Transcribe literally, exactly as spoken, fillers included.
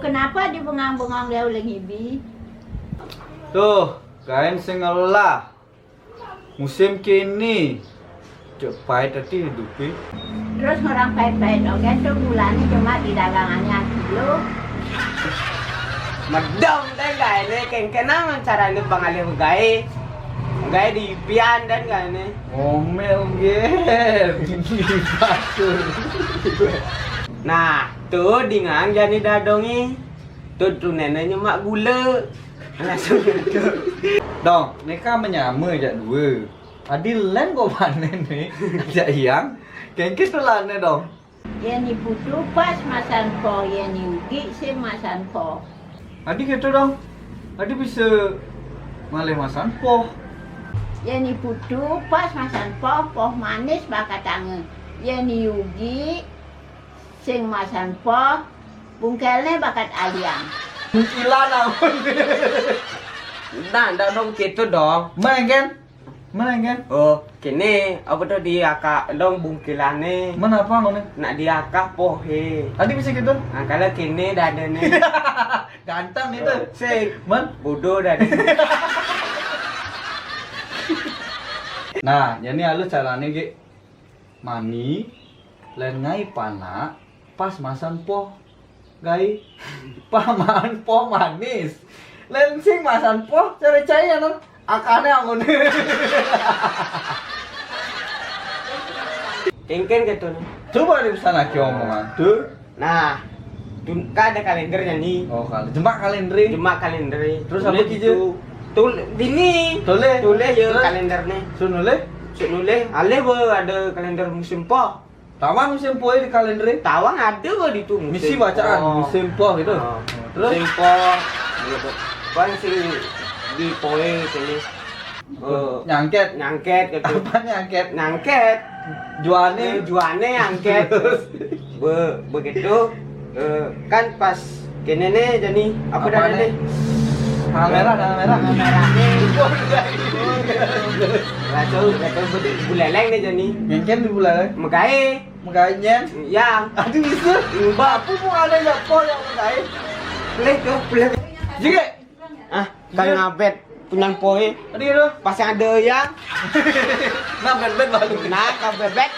Kenapa dibengang-bengang dia oleh Ngibi? Tuh, gaén sing ngelah. Musim kini, cek pait ati hidupé. Terus orang pait-pait oké tuh gulané cuma didagangannya kilo. Medem deh gaéné, kéngkén nang carané pangalih gaé. Gaé di pian dan gaéné. Ngomel gén. Batur. Nah, tuh dingang jani dadongé. Tuh, tuh nénénya mak gula. Langsung. Dong, né kan menyama jak dua. Adi lén kok panen né. Jak hiang. Kéngkén tuh lané dong. Yén i putu pas masan poh, yén i ugi sing masan poh. Adi gitu dong. Adi bisa malih masan poh. Yén i putu pas masan poh, poh manis bakatanga. Yén i ugi sing masan poh, bungkelné bakat aliang. Bungkilan ampun. Nah, ndak dong gitu dong. Main kan? Main kan? Oh, kéné apa tuh diakah dong bungkilané? Mana apa ngoné? Nak diakah pohé. Adi bisa gitu? Nah, kalau kéné dadané. Ganteng itu. Sing. Man? Bodoh dadané. Nah, jadi halus carané, Gé. Mani, lén ngai panak, pas masan poh, gai. Paman poh manis. Lén sing masan poh, cara cai anu, akané angun. Kéngkén gitu nih. Coba di sana ki omongan. Tuh. Nah, tun-, kan ada kaléndernya nih. Oh, kal-, jemak kalénder. Jemak kalénder. Terus apa tulis gitu? Tul-, dini. Tulis. Tulis ya. Terus? Kaléndernya. Sun nulis? Sun nulis. Alih be ada kalénder musim poh. Tawang musim poh di kalénder. Tawang ada be di itu musim. Misi bacaan poh. Musim poh gitu. Oh. Terus? Musim poh. Gitu. Kan sing di poé sini. Eh, nyangkét. Nyangkét gitu. Apa nyangkét? Nyangkét. Juané. Eh, juané nyangkét. Terus? Be-, begitu, eh, kan pas kéné né jani apa nih? Tangan merah, tangan merah. Tangan merah nih. Langsung, langsung bu-, buléléng né jani. Nyangkét di buléléng. Megaé. Megaé nyén. Ya. Aduh bisa. Mbak. Aku mau ada ya poh yang megaé. Boleh tuh, boleh. Juga. Ah, kan ngabét punyan poé. Tadi itu. Pas yang ada ya. Nah, bébét baru. Nah, kan bébét.